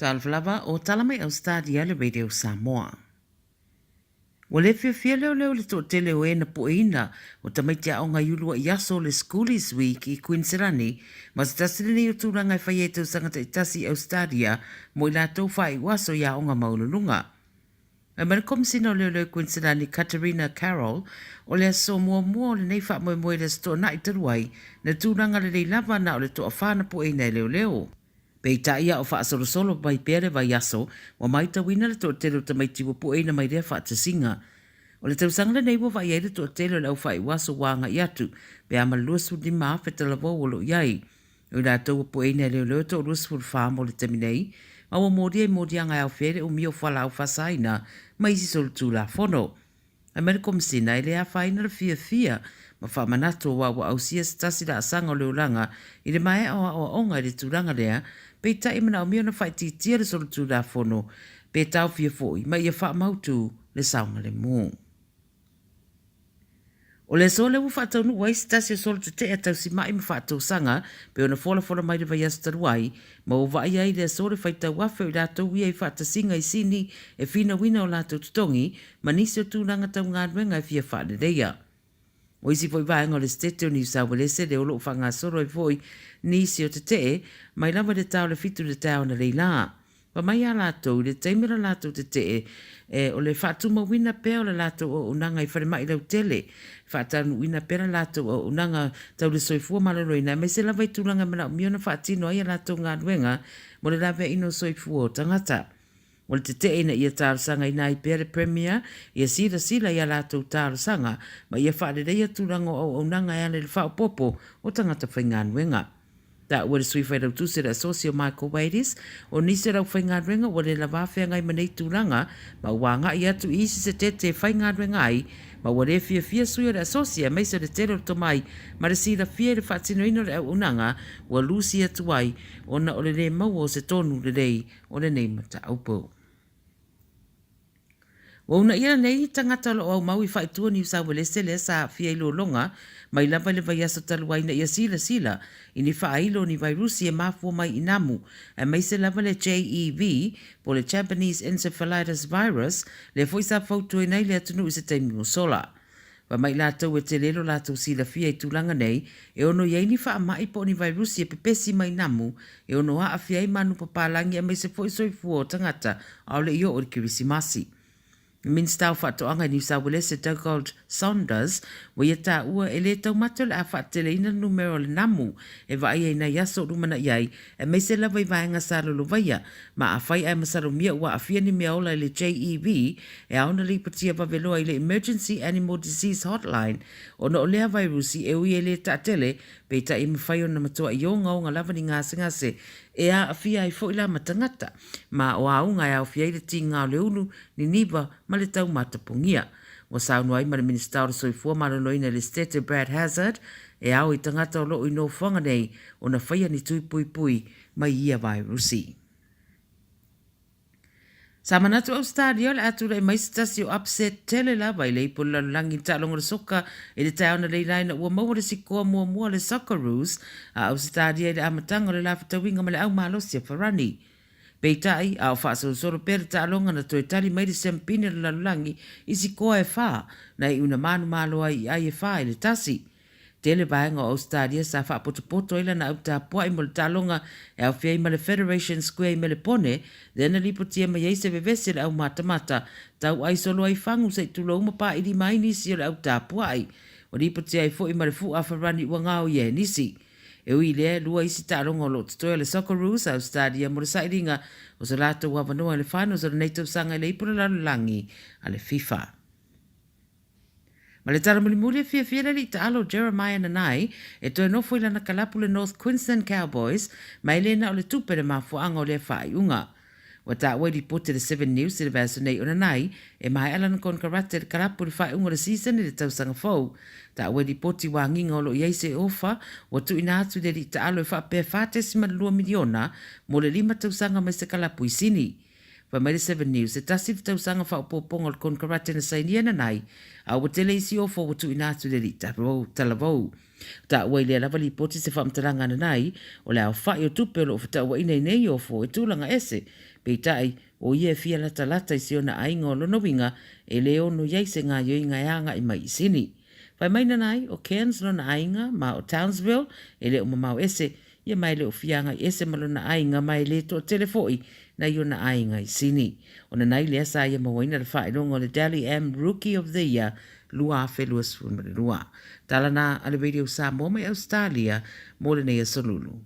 Talofa lava o tala mai Australia le Radio Samoa. Ua le fiafia leoleo i le toatele o e na pueina o tamaiti aoga i ulua'i aso o le Schoolies Week i Kuiniselani ma se tasi lenei o tulaga e fai ai tausaga taitasi i Ausetalia mo i latou faaiu aso i aoga maualuluga. Fai mai le Komisina o Leoleo i Kuiniselani Katarina Carroll, o le aso muamua o lenei faamoemoe i le Aso Toonai talu ai, na tulaga lelei lava na o le toafa na pueina e leoleo. Peitai a o faasolosolo mai pea le vaiaso, ua maitauina le toatele o tamaiti ua pueina mai lea faatasiga. O le tausaga lenei ua vaai ai le toatele o le aufaaiuaso ua agai atu, pe a ma le 25,000 talavou o lo o i ai. O i latou ua pueina e leoleo e toa-24 mo le taimi nei, ma ua molia i moliaga e aofia ai le umi o fualaau faasaina ma isi solitulafono. Fai mai le Komesina e le afaina le fiafia ma faamanatu aua ua ausia se tasi laasaga o le olaga i le maea o aoaoga i le tulaga lea, peitai e manaomia ona faaitiitia le solitulafono pe taofia foi ma ia faamautu le saogalemu. O le aso lea ua faataunuu ai se tasi o solo tete'e tausima'i ma faatausaga pei ona folafola mai le vaiaso talu ai, ma ua vaaia ai le aso le faitau afe o i latou ia i faatasiga i Sini e finauina o latou totogi ma nisi o tulaga tau galuega e fia faaleleia. O isi foi vaega o le Setete o Niu Sauelese lea o lo o faagasolo ai foi nisi o tete'e mai lava i le ta o le fitu i le taeao analeila la. Fai mai a latou, i le taimi o le latou tetee, e, o le faatumauina pea o le latou auaunaga i falemai lautele, e faataunuuina pea le latou auaunaga tau le soifua maloloina, aemaise lava i tulaga e manaomia ona faatino ai a latou galuega mo le laveaiina o soifua o tagata. O le tetee ina ia talosagaina ai pea le Premier ia silasila i a latou talosaga ma ia faaleleia tulaga o auaunaga e ala i le faaopoopo o tagata faigaluega. Taua e le Sui Failautusi o le Asosi o Michael Wadis, o nisi o le aufaigaluega ua le lavā feagai ma nei tulaga ma ua agai atu i isi setete e faigaluega ai ma ua le fiafia sui o le Asosi aemaise o le tele o le tomai ma le silafia i le faatinoina o le auaunaga ua lusi atu ai ona o le lē maua o se tonu lelei o lenei mataupu. Ua uunaia nei tagata o lo o aumau i faaitua Niu Sauelese lea sa aafia i lologa mai lava i le vaiaso talu ai ina ia silasila i ni faailo o ni vairusi e mafua mai i namu, aemaise lava le JEV po o le Japanese Encephalitis Virus, lea foi sa fautuaina ai le atunuu i se taimi ua sola. Fai mai latou e tele lo latou silafia i tulaga nei, e ono i ai ni faamai po o ni vairusi e pepesi mai namu e ono aafia ai manu papalagi aemaise foi soifua o tagata aole i oo i le Kerisimasi. Minisita o Faatoaga i Niu Sauelese Dugald Saunders ua ia taua e le taumate o le a faateleina le numera o le namu e vaaia i nai aso o lumanai ai aemaise lava i vaega sa lolovaia ma afai ae masalomia ua aafia ni meaola i le JEV e ao ona lipotia vave loa i le Emergency Animal Disease Hotline ona o lea vairusi e ui e le taatele peitai e mafai ona matua'i ogaoga lava ni gasegase e aafia ai foi la ma tagata ma o auga e aofia ai le tiga o le ulu, niniva ma le tau matapogia. Ua saunoa ai ma le Minisita o le Soifua Maloloina i le Setete Brad Hazzard e ao i tagata o loo i nofoaga nei ona faia ni tui puipui mai ia vairusi. Sa manatu Ausetalia o le a tulai mai se tasi o upset tele lava i le ipu o le lalolagi i le taaloga o le soka i le taeao analeila ina ua maua le sikoa muamua a le Socceroos a Ausetalia i le amataga o le la fetauiga ma le au malosi a Farani. Peitai, a o faasolosolo pea le taaloga na toe tali mai le siamupini o le lalolagi i sikoa e fa, na iu ina manumalo ai i ai e 4-1. Tele vaega o Ausetalia sa faapotopoto ai lana au tapuai mo le taaloga e aofia ai ma le Federation Square i Melepone, lea na lipotia mai ai se vevesi a le au matamata, tauai solo ai fagu se i tulou ma pailima ai nisi o le au tapuai. Ua lipotia ai foi ma le fu'a farani ua gaoia e nisi. E ui i lea, e lua isi taaloga o lo o totoe a le Socceroos a Ausetalia mo le sailiga o so latou avanoa i le finals o lenei tausaga i le Ipu o le Lalolagi a le FIFA. Ma le tala mulimuli e fiafia le alii taalo o Jeremiah Nanai e toe nofo i lana kalapu le North Queensland Cowboys ma e le na o le tupe le mafuaaga o lea faaiuga. Ua taua i lipoti a le Seven News i le vaiaso nei o Nanai e maea lana konekarate i le kalapu i le faaiuga o le season i le tausaga fou. Taua i lipoti ua agiga o lo o i ai se ofa ua tuuina atu i le alii taalo e faapea $4.2 miliona mo le lima tausaga mai se kalapu i Sini. Fai mai le Seven News, e tasi le tausaga faaopoopoga o le konekarate na sainia nanai, a ua tele isi ofa ua tuuina atu i le alii talavou. Taua i lea lava lipoti se faamatalaga nanai, o le aofai o tupe o lo o fetauaina i nei ofo e tulaga ese. Peitai, o ia e fia latalata i si ona aiga o lona uiga e le ono i ai se gaioiga e agai mai i Sini. Fai mai Nanai, o Cairns lona aiga ma o Townsville e le o mamao ese, ia ma e le o fia agai ese ma lona aiga ma e le toatele foi nai ona aiga i Sini. O Nanai lea sa ia mauaina le faailoga o le Dally M Rookie of the Year 2022. Tala na a le Radio Samoa mai Ausetalia mo lenei aso Lulu.